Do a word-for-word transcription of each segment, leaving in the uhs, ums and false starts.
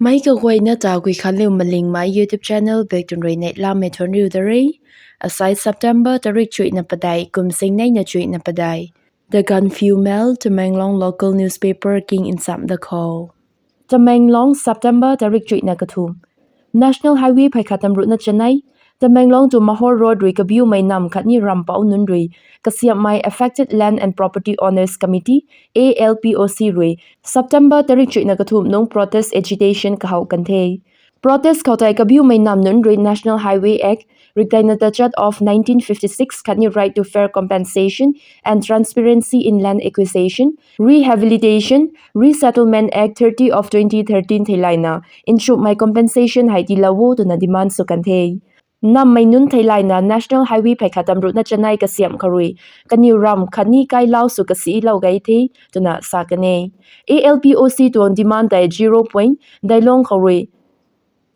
Meic kaguayna ta Guikhanliu Malingmei YouTube channel bak tun rui neihlamei thuanc riu da re. Asai September tarik chuihna padeih, kum singneina chuihna padeih. The Gaanphiu Mail, Tamenglong local newspaper king nchamh da khou. Tamenglong, September tarik chuihna kathumh. National Highway phey khat tam ruhna chanei, Tamenglong to Mahor Road rui kabiumei nam khatni ramvpouc nunc rui kasiamhmei Affected Land and Property Owners Committee, A L P O C rui September tarik chuihna kathumh nungc protest agitation kahouh kan the. Protest khou tei kabiumei nam nunc rui National Highway Act, rikdeina tachat of nineteen fifty-six khatni Right to Fair Compensation and Transparency in Land Acquisition, Rehabilitation, Resettlement Act thirty of twenty thirteen theilayna nchumhmei compensation hei tiilou o twna demand sw kan the. Nammei nunc theilayna National Highway phey khat tam ruhna chanei kasiamh khou rui kaniw ramv khatni kailou sw kasilou gay the twna sa kan e. A L P O C tuang demand tei zero point dailong khou rui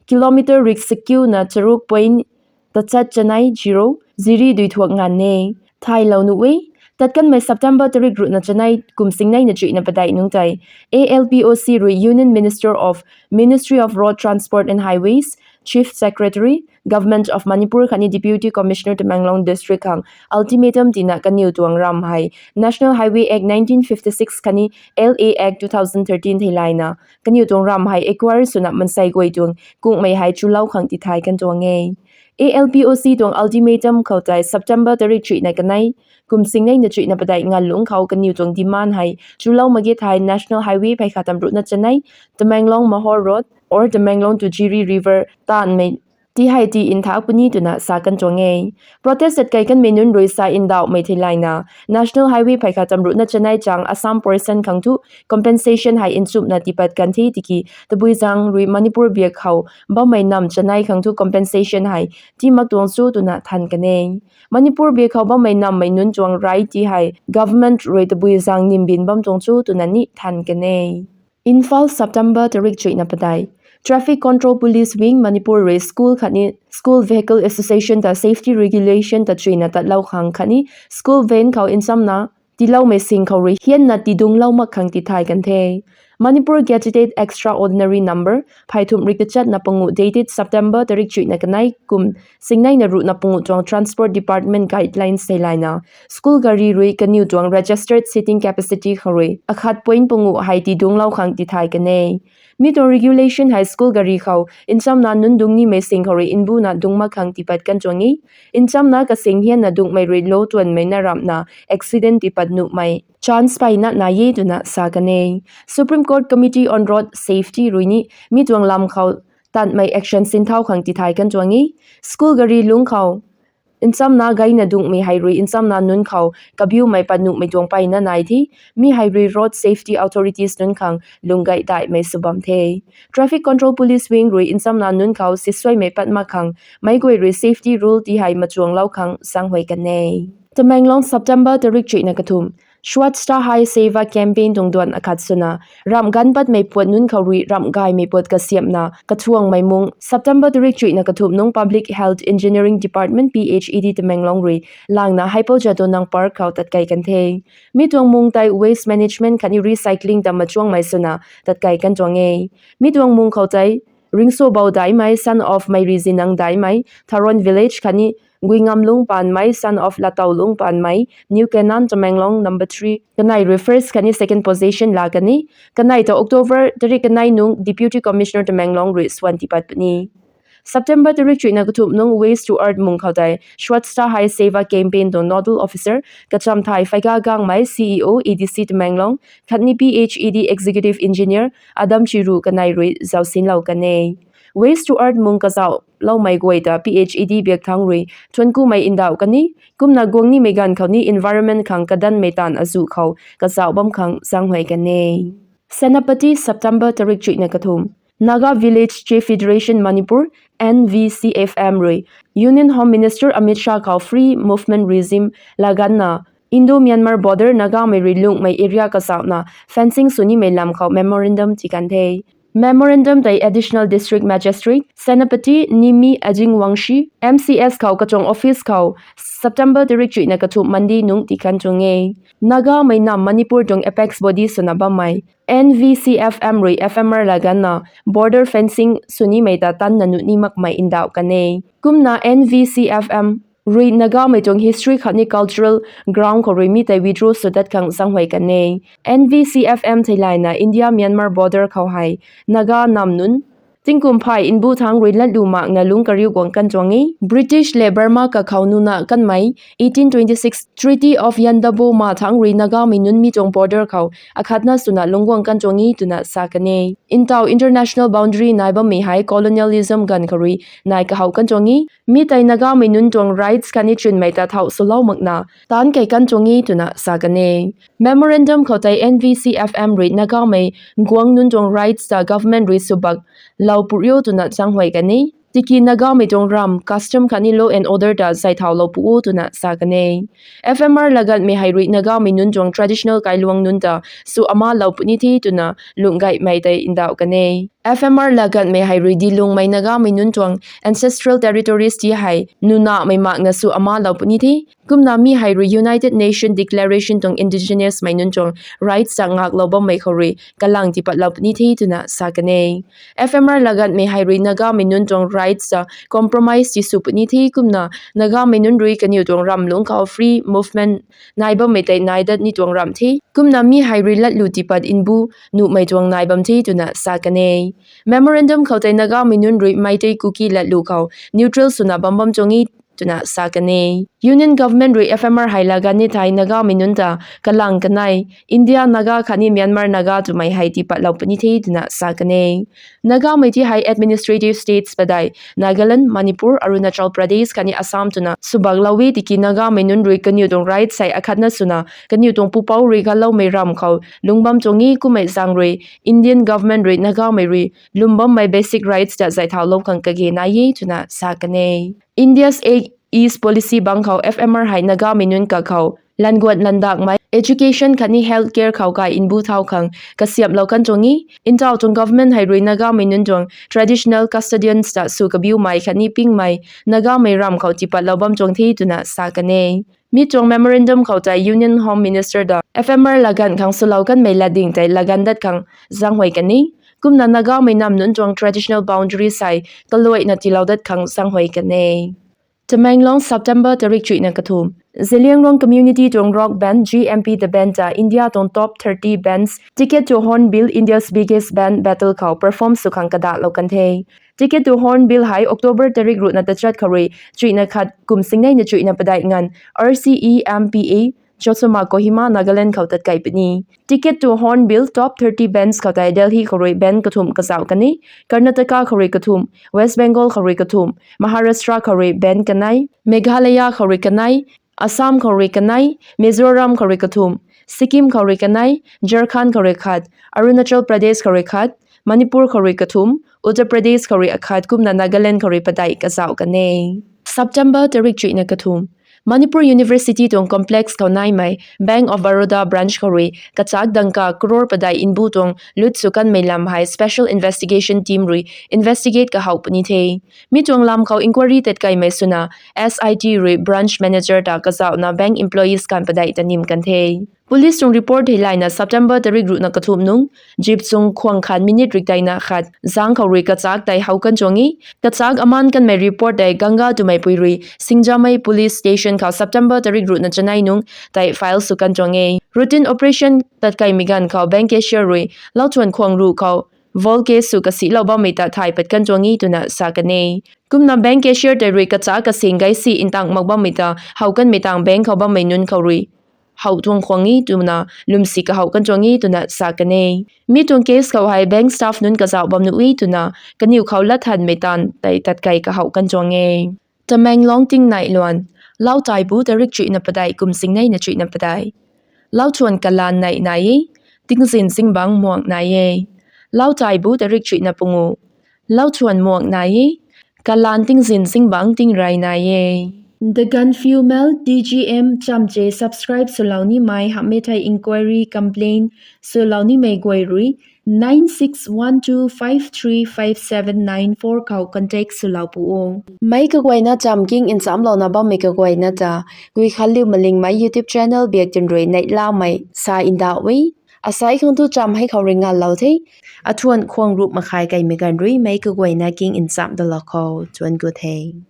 kilometer rik sakiuna charuk point tachat chanei zero, ziri dui thuak nganv e. Thaylou nuh e, tat kanmei September tarik ruhna chanei, kum singneina chuihna padeih nungc tei A L P O C rui Union Minister of Ministry of Road Transport and Highways, Chief Secretary, Government of Manipur khatni Deputy Commissioner Tamenglong District khang ultimatum tina kaniw tuang ramv hei National Highway Act nineteen fifty-six khatni L A Act two thousand thirteen theilayna kaniw tuang ramv hei acquire swna mansei guay tuang kungmei hei chulou khang tithay kan tuang e. A L P O C tuang ultimatum khou tei September tarik chuihna kanei, kum singneina chuihna padeih nganv lungc khou kaniw tuang demand hei chulou mak ge thei National Highway phey khat tam ruhna chanei, Tamenglong Mahor Road or Tamenglong to Jiri River taanvmei ti hei tii nthak puni twna sa kan tuang e. Protest tatkei kanmei nunc rui sa ndauhmei theilayna National Highway phey khat tam ruhna chanei chang Assam portion khang thu compensation hei nchumhna tiipat kan the tiki tabui zaeng rui Manipur biak khou bammei nam chanei khang thu compensation hei tii mak tuang cho twna than kan e. Manipur biak khou bammei nammei nunc tuang right ti hei government rui tabui zaeng nimbin bam tuang cho twna ni than kan e. Imphal, September tarik chuihna padeih. Traffic Control Police Wing Manipur rui school khatni School Vehicle Association ta safety regulation ta chuina tatlou khang khatni school van khou nchamna tiiloumei sing khou rui hianna tidunglou mak khang tithay kan the. Manipur Gazetted Extraordinary Number phey thumh rik tachatna panguh dated September tarik chuihna kanei, kum singneina ruhna panguh tuang Transport Department guidelines theilayna school gari rui kaniw tuang registered seating capacity khou rui akhat point panguh hei tidunglou khang tithay kan e. Mi tuang regulation hei school gari khou nchamna nunc dung nimei sing khou rui mbuna dung mak khang tiipat kan tuang e. Nchamna kasing hianna dungmei rui lou tuanmei na ramhna accident tiipat nuhmei chance peyna nai e twna sa kan e. Supreme Court Committee on Road Safety rui ni mi tuang lam khou tanmei action sinthau khang tithay kan tuang e. School gari lungc khou nchamna gayna dungmei hei rui nchamna nunc khou kabiumei pat nuhmei tuang peyna nai the. Mi hei rui road safety authorities nunc khang lung gay daihmei sw bam the. Traffic Control Police Wing rui nchamna nunc khou sisuaimei pat mak khang meic guay rui safety rule ti hei machuanglou khang zaenghuay kan e. Tamenglong, September tarik chuihna kathumh. Swachhata Hi Seva campaign tuang duan akhat swna ramh ganv patmei puat nunc khou rui ramh gaymei puat kasiamhna kathuangmei mung September tarik chuihna kathumh nungc Public Health Engineering Department, P H E D Tamenglong rui langna Haipou Jadonang Park khou tatkei kan the. Mi tuang mung tei waste management khatni recycling ta machuangmei swna tatkei kan tuang e. Mi tuang mung khou tei Ringsobou Daimei, son of Meiri Zinang Daimei, Tharon Village khatni Guingamlung Panmei, son of Latoulung Panmei, New Canaan, Tamenglong number three, kanei rui first khatni second position la kan e. Kanei ta October tarik kanei nung Deputy Commissioner Tamenglong rui swan tiipat puni. September tarik chuihna kathumh nung Waste to Earth mung khou tei Swachhata Hi Seva campaign tuang nodal officer Kachamthai Phaiga Gangmei, C E O, A D C Tamenglong khatni P H E D Executive Engineer Adam Chiru kanei rui zausinlou kan e. Waste to Earth mung kazauhloumei guay ta P H E D biak thangc rui thuanckumei ndauh kan e. Kumna guang nimei ganv khou ni environment khang kadanmei taanv azuh khou kazauh bam khang zaenghuay kan e. Senapati, September tarik chuihna kathumh. Naga Village Chief Federation Manipur, N V C F M rui Union Home Minister Amit Shah khou Free Movement Regime laganna Indo-Myanmar border Nagamei rui lunghmei area kazauhna fencing sw nimei lam khou memorandum tii kan the. Memorandum tei Additional District Magistrate Senapati Nimi Ajingwangshi, M C S khou katuang office khou September tarik chuihna kathumh Monday nungc tii kan tuang e. Nagamei nam Manipur tuang apex body swna bammei N V C F M rui F M R laganna border fencing sw nimei ta tanna nuh ni makmei ndauh kan e. Kumna N V C F M rui Nagamei tuang history khatni cultural ground khou rui mi tei withdraw sw dat khang zaenghuay kan e. N V C F M theilayna India Myanmar border khou hei Naga nam nunc tingkum phay mbu thangc rui latlu makna lungc kariu guang kan tuang e. British le Burma kakhou nuna kanmei eighteen twenty-six Treaty of Yandabo thangc rui Nagamei nunc mi tuang border khou akhatna swna lungc guang kan tuang e twna sa kan e. Ntaw international boundary nai bammei hei colonialism ganv khou rui nai kahowh kan tuang e. Mi tei Nagamei nunc tuang rights khatni chwnmei ta thau swlou makna taanc kei kan tuang e twna sa kan e. Memorandum khou tei N V C F M rui Nagamei guang nunc tuang rights ta government rui swbak lou puriu twna zaenghuay kan e. Tiki Nagamei tuang ram, custom khatni law and order ta zay thaulou pu o twna sa kan e. F M R laganmei hei rui Nagamei nunc tuang traditional kailuang nunc ta sw ama lou puni the twna lungh gaymei tei ndauh kan e. F M R laganmei hei rui dilungmei Nagamei nunc tuang ancestral territories ti hei nunamei makna sw ama lou puni the. Kumna mi hei rui United Nation Declaration tuang indigenous mei nunc tuang rights ta ngaklou bammei khou rui kalang tiipatlou puni the twna sa kan e. F M R laganmei hei rui Nagamei nunc tuang rights ta compromise ti sw puni the kumna Nagamei nunc rui kaniw tuang ram lungc khou free movement nai bammei tei nai dat ni tuang ram the. Kumna mi hei rui latlu tiipat mbu nuhmei tuang nai bam the twna sa kan e. Memorandum khou tei Nagamei nunc rui Meitei Kuki latlu khou neutral swna bam bam tuang e twna sa kan e. Union government rui F M R hei lagan ni thei Nagamei nunc ta kalang kanei India Naga khatni Myanmar Naga twmei hei tiipatlou puni the twna sa kan e. Nagamei ti hei administrative states padeih Nagaland, Manipur, Arunachal Pradesh khatni Assam twna swbaklou e tiki Nagamei nunc rui kaniw tuang rights hei akhatna swna kaniw tuang pupouc rui galoumei ram khou lungc bam tuang e. Kummei zaeng rui Indian government rui Nagamei rui lwm bammei basic rights ta zay thaulou khang kage nai e twna sa kan e. India's Act East Policy bang khou F M R hei Nagamei nunc kakhou languat landakmei, education khatni healthcare khou kai mbu thau khang kasiamhlou kan tuang e. Ntaw tuang government hei rui Nagamei nunc tuang traditional custodians ta sw kabiumei khatni pingmei Nagamei ram khou tiipatlou bam tuang the twna sa kan e. Mi tuang memorandum khou tei Union Home Minister ta F M R lagan khang swlou kanmei latding tei lagan dat khang zaenghuay kan e. Kumna Nagamei nam nunc tuang traditional boundaries hei kaluaina tiilou dat khang zaenghuay kan e. Tamenglong, September tarik chuihna kathumh. Zeliangrong community tuang rock band G M P The Band ta India tuang top thirty bands Ticket to Hornbill, India's Biggest Band Battle khou perform sw khang kadahlou kan the. Ticket to Hornbill hei October tarik ruhna tachat khou rui chuihna khat kum singneina chuihna padeih nganv R C E M P A Joshua Kohima, Nagaland khou tatkei puni. Ticket to Hornbill top thirty bands khou tei Delhi khou rui band kathumh kazauh kan e, Karnataka khou rui kathumh, West Bengal khou rui kathumh, Maharashtra khou rui band kanei, Meghalaya khou rui kanei, Assam khou rui kanei, Mizoram khou rui kathumh, Sikkim khou rui kanei, Jharkhand khou rui khat, Arunachal Pradesh khou rui khat, Manipur khou rui kathumh, Uttar Pradesh khou rui akhat kumna Nagaland khou rui padeih kazauh kan e. September tarik chuihna kathumh. Manipur University tuang complex khou naimei Bank of Baroda branch khou rui kachak dangka crore padeih mbu tuang lut sw kanmei lam hei special investigation team rui investigate kahowh puni the. Mi tuang lam khou inquiry tatkeimei swna S I T rui branch manager ta kazauhna bank employees kan padeih ta nim kan the. Police tuang report theilayna September tarik ruhna kathumh nung, jeep chung khwang khat minute rikteina khat zang khou rui kachak tei how kan tuang e. Kachak aman kanmei report tei Ganga twmei pui rui Singjamei Police Station khou September tarik ruhna chanei nung tei file sw kan tuang e. Routine operation tatkeimei ganv khou bank cashier rui lauthuan khwang ruh khou vault case sw kasilou bammei ta thay pat kan tuang e twna sa kan e. Kumna bank cashier tei rui kachak kasing gaisi ntang mak bammei ta how kanmei tang bank khou bammei nunc khou rui how tuang khwang e twna lwmsi kahowh kan tuang e twna sa kan e. Mi tuang case khou hei bank staff nunc kazauh bam nuh e twna kaniw khou latthanmei taanv tei tatkei kahowh kan tuang e. Tamenglong tingnai luan. Lau taibu tarik chuihna padeih kum singneina chuihna padeih. Lauthuan kalan nei nai e, tingzin zingbangc muang nai e. Lau taibu tarik chuihna pungu. Lauthuan muang nai e, kalan tingzin zingbangc tingrey nai e. The Gaanphiu Mail, T G M chamche subscribe swlou nimei hamhmei thei inquiry, complaint swlou nimei guay rui nine six one two five three five seven nine four khou contact swlou pu o. Meic kaguayna cham king nchamlouna bammei kaguayna ta, Guikhanliu Malingmei YouTube channel biak tun rui neihlamei sa ndauh e. Asai khang thu cham hei khou rui nganlou the. Athuan khwang rup makhai kaimei ganv rui meic kaguayna king nchamc dalou khou thuan ku the.